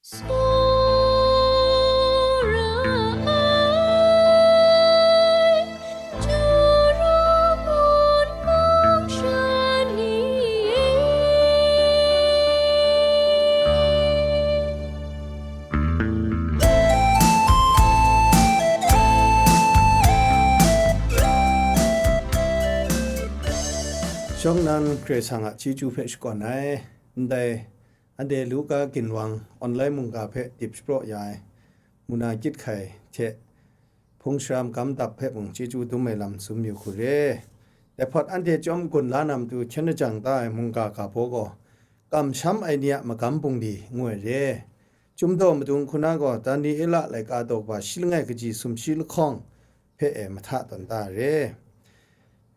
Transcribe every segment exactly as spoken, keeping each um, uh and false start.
Tsawra ai, Jura mun mung sha ni e. Shawng nnan Karai Kasang a chyeju hpe shakawn ai, ndai Anhte Luka ginwang online mungga hpe dip shapraw ya ai, muna gyit hkai hte hpung shara magam dap hpe mung chyeju dum ai lam tsun yu hku re. Dai hpawt anhte chyawm gun la na matu hkyen lajang da ai mungga ga baw gaw, kamsham ai ni a magam bungli ngu ai re. Chyum daw madung hku na gaw, Daniela laika daw kaba shi langai kaji sumshi lahkawng hpe e mahta tawn da ai re.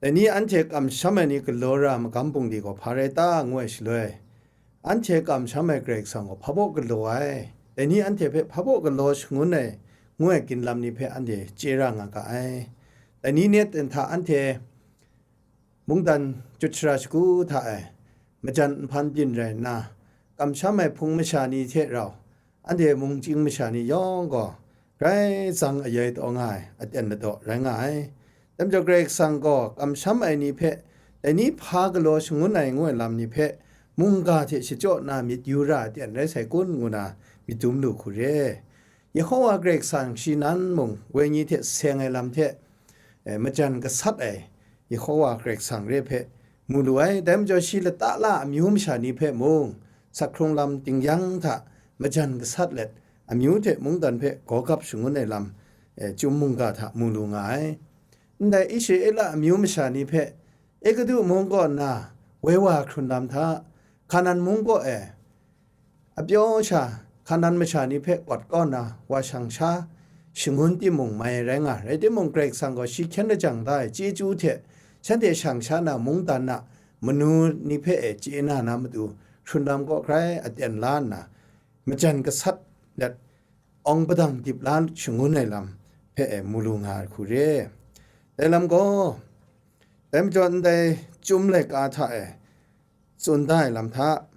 Dai ni anhte kamsham ai ni galaw ra magam bungli gaw hpa rai ta, ngu ai shaloi, anhte kamsham ai Karai Kasang gaw hpa baw galaw ai, dai ni anhte hpe hpa baw galaw shangun ai, ngu ai ginlam ni hpe anhte chye ra nga ga ai. Dai ni net ten hta anhte mungdan chyut shara shagu hta e majan nhpan byin rai nna, kamsham ai hpung masha ni hte rau, anhte mung chying masha ni yawng gaw grai zang ayai taw nga ai aten ladaw rai nga ai. Dai majaw Karai Kasang gaw kamsham ai ni hpe dai ni hpa galaw shangun ai ngu ai lam ni hpe mungga hte shachyaw na myit yu ra aten rai sai kun ngu na myit dum lu hku re. Yehowa Karai Kasang shi nan mung wenyi hte seng ai lam hte, e, majan gasat ai Yehowa Karai Kasang re hpe mu lu ai. Dai majaw shi lata la amyu masha ni hpe mung, sak hkrung lam ting-yang hta majan gasat let, amyu hte mungdan hpe gawgap shangun ai lam, e, chyum mungga hta mu lu nga ai. Ndai Israela amyu masha ni hpe Egutu mung kaw nna woi wa hkrun lam hta, Hkanan mung kaw e, apyaw sha Hkanan masha ni hpe kawt kau nna wa shang sha shangun timung mai ai rai nga ai. Rai timung, Karai Kasang gaw shi hkyen lajang da ai chyeju hte shanhte shang sha na mungdan a manu ni hpe e chye na na matu hkrun lam kaw grai aten la nna, majan gasat let awng padang dip la shangun ai lam hpe e mu lu nga ai hku re. Dai lam gaw, dai majaw ndai Chyum laika hta e tsun da ai lam hta,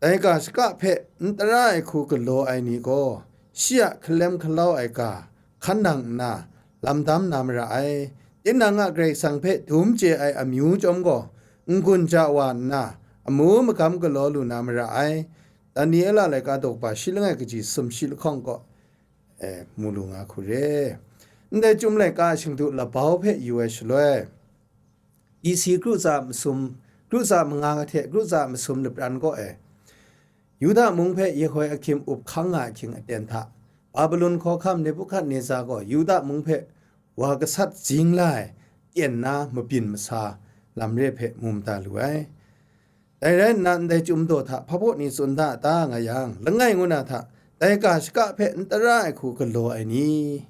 dai ga shaka hpe n tara ai hku galaw ai ni gaw, shi a hkalem hkalau ai ga hkan nang nna, lam dam na mara ai. Tinang a Karai Kasang hpe dum chye ai amyu chyawm gaw, n-gun ja wa nna, amu magam galaw lu na mara ai. Daniela laika daw kaba shi langai kaji sumshi lahkawng kaw, e, mu lu nga hku re. Ndai Chyum laika a shingdu labau hpe yu ai shaloi, B C kru tsa masum, kru tsa manga hte kru tsa masum lapran kaw e, Yuda mung hpe Yehoiakim up hkang nga ai ahkying aten hta, Babilon hkawhkam Nebukadneza gaw Yuda mung hpe wa gasat zing la ai, tyen na mabyin masa lam re hpe mu mada lu ai. Dai rai nna, ndai Chyum daw hta hpa baw ni tsun da a ta nga yang, langai ngu na hta, dai ga shaka hpe n tara ai hku galaw ai ni?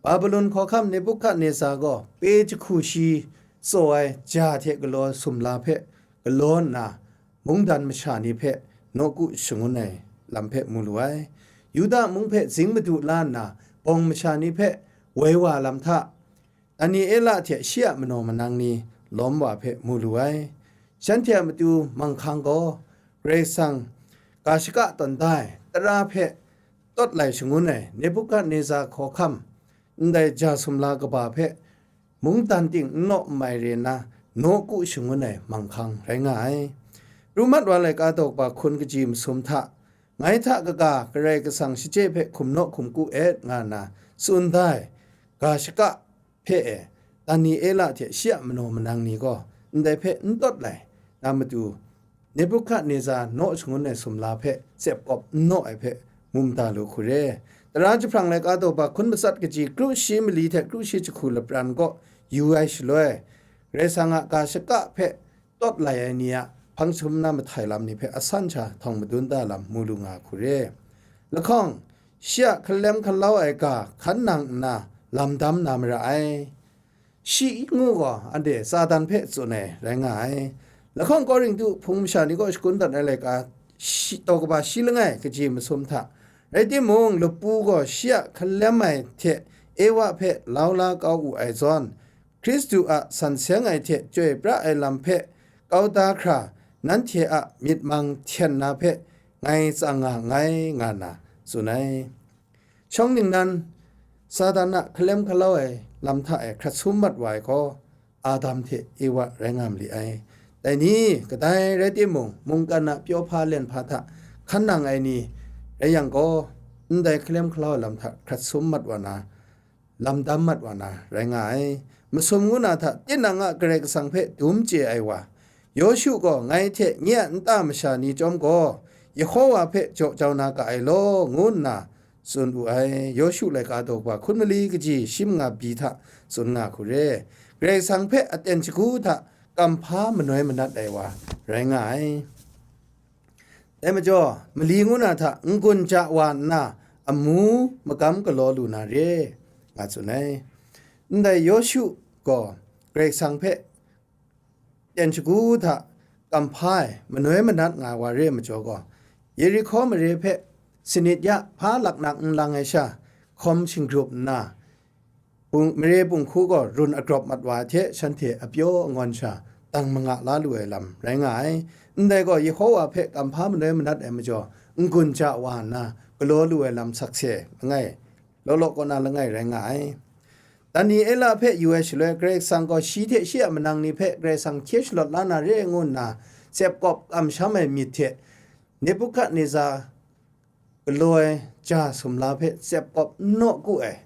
Babilon hkawhkam Nebukadneza gaw pe jahku shi tsaw ai ja hte galaw sumla hpe galaw nna, mungdan masha ni hpe nawku shangun ai lam hpe mu lu ai. Yuda mung hpe zing madu la nna, bawng masha ni hpe woi wa lam hta, Daniela hte shi a manaw manang ni lawm wa hpe mu lu ai. Shanhte a matu manghkang gaw, Karai Kasang ga shaka tawn da ai tara hpe tawt lai shangun ai Nebukadneza hkawhkam, ndai ja sumla kaba hpe mungdan ting n naw n mai re nna, nawku shangun ai manghkang rai nga ai. Pru mat wa laika daw kaba hkun kaji masum hta, ngai hta kaga Karai Kasang shachye hpe hkum naw hkum ku et, nga nna tsun da ai ga shaka hpe e, Daniela hte shi a manaw manang ni gaw ndai hpe n tawt lai na matu, Nebukadneza naw shangun ai sumla hpe tsep kawp n naw ai hpe mu mada lu hku re. Tara jahprang laika daw ba hkun matsat kaji kru shi mali hte kru shi jahku lapran kaw yu ai shaloi, Karai Kasang a ga shaka hpe tawt lai ai ni a hpang sum na mahtai lam ni hpe asan sha htawng madun da lam mu lu nga hku re. Lahkawng, shi a hkalem hkalau ai ga hkan nang nna lam dam na mara ai. Shi ngu gaw anhte Satan hpe tsun ai rai nga ai. Lahkawng Korinhtu hpung masha ni kaw shakun dat ai laika, shi, daw kaba shi langai kaji masum hta, rai timung, lapu gaw shi a hkalem ai hte Ewa hpe lau la kau wu ai zawn, Hkristu a san seng ai hte chyoi pra ai lam hpe kau da hkra, nanhte a myit mang hten na hpe ngai tsang nga nngai, nga nna tsun ai. Shawng ningnan, Satan a hkalem hkalau ai lam hta e hkrat sum mat wa ai gaw, Adam hte Ewa rai nga ma li ai. Dai ni, kadai rai timung, mungkan a pyaw hpa len hpa hta hkan nang ai ni rai yang gaw, ndai hkalem hkalau ai lam hta hkrat sum mat wa na, lam dam mat wa na rai nga ai. Masum ngu na hta tinang a Karai Kasang hpe dum chye ai wa, Yawshu gaw ngai hte nye a nta masha ni chyawm gaw, Yehowa hpe jaw jau na ga ai law, ngu nna tsun wu ai. Yawshu laika daw kaba hkun mali kaji shi manga bi hta tsun nga hku re, Karai Kasang hpe aten shagu hta kamhpa manoi manat ai wa rai nga ai. Dai majaw, mali ngu na hta n-gun ja wa nna, amu magam galaw lu na re, nga tsun ai. Ndai Yawshu gaw Karai Kasang hpe ten shagu hta kamhpa ai manoi manat nga ai wa re ai majaw gaw, Yerihko mare hpe sanit ya hpa laknak n lang ai sha, hkawm shinggrup nna, bung, mare bunghku gaw run agrawp mat wa ai hte shanhte apyaw angawn sha dang manga la lu ai lam rai nga ai. Ndai gaw Yehowa hpe kamhpa manoi manat ai majaw, n-gun ja wa nna galaw lu ai lam sakse langai, law law kaw na langai rai nga ai. Daniela hpe yu ai shaloi, Karai Kasang gaw shi hte shi a manang ni hpe Karai Kasang hkye shalawt la na re ngu nna, tsep kawp kamsham ai myit hte Nebukadnezar galaw ai ja sumla hpe tsep kawp n naw ku ai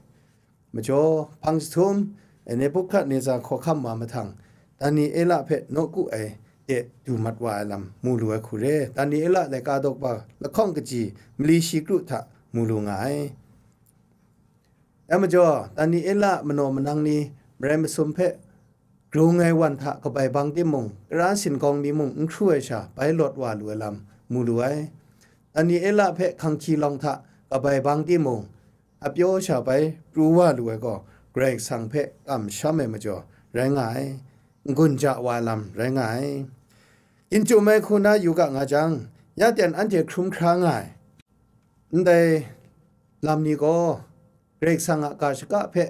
majaw, hpang jahtum Nebukadnezar hkawhkam wa mahtang, Daniela hpe naw ku ai de du mat wa ai lam mu lu ai hku re, Daniela laika daw kaba lahkawng kaji mali shi kru hta mu lu nga ai. Dai majaw, Daniela manaw manang ni marai masum hpe grung ai wan hta kabai bang timung, kara sinkawng ni mung n hkru ai sha, bai lawt wa lu ai lam mu lu ai. Daniela hpe hkanghki lawng hta kabai bang timung, apyaw sha bai pru wa lu ai gaw, Karai Kasang hpe kamsham ai majaw rai nga ai, n-gun ja wa ai lam rai nga ai. Ginchum ai hku na yu ga nga jang, ya ten anhte hkrum hkra nga ai. Ndai lam ni gaw, Karai Kasang a ga shaka hpe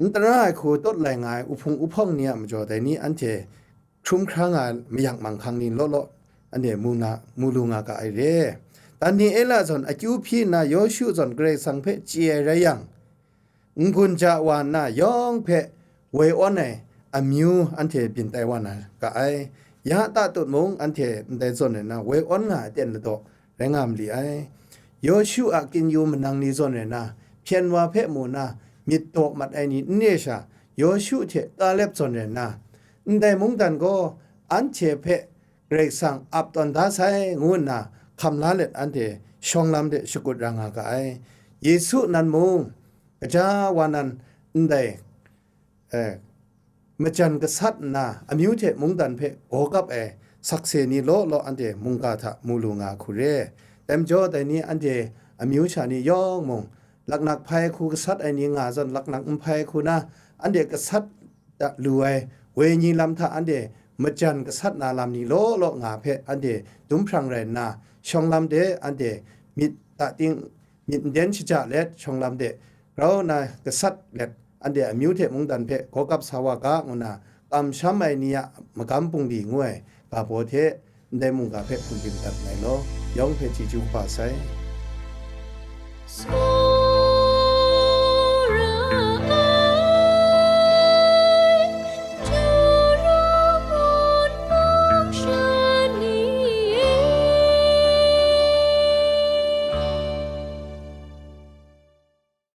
n tara ai hku tawt lai nga ai uhpung uhpawng ni a majaw, dai ni anhte hkrum hkra nga ai mayak manghkang ni law law, anhte mu nga, mu lu nga ga ai re. Daniela zawn akyu hpyi nna, Yawshu zawn Karai Kasang hpe chye ai rai yang, n-gun ja wa nna yawng hpe woi awn ai amyu anhte byin tai wa na ga ai. Ya ta tut mung, anhte ndai zawn rai nna, woi awn nga ai aten ladaw rai nga ma li ai. Yawshu a kinyu manang ni zawn rai nna, hpyen wa hpe mu nna, myit daw mat ai ni n re sha, Yawshu hte Kalep zawn rai nna, ndai mungdan gaw anhte hpe Karai Kasang ap tawn da sai, ngu nna hkam la let, anhte shawng lam de shakut ra nga ga ai. Yesu nan mung, gaja wa nan ndai, eh, majan gasat nna, amyu hte mungdan hpe gaw kap ai sakse ni law law, anhte mungga hta mu lu nga hku re. Dai majaw, dai ni anhte amyu sha ni yawng mung, laknak hpai hku gasat ai ni nga zawn, laknak n hpai hku na, anhte gasat da lu ai wenyi lam hta anhte majan gasat na lam ni law law nga hpe anhte dum hprang rai nna, shawng lam de anhte myit ta ting, myit nden shaja let, shawng lam de grau na gasat let, anhte amyu hte mungdan hpe gaw kap sa wa ga, ngu nna kamsham ai ni a magam bungli ngu ai ga baw hte ndai mungga hpe hkum byin dat nngai law, yawng hpe chyeju kaba sai.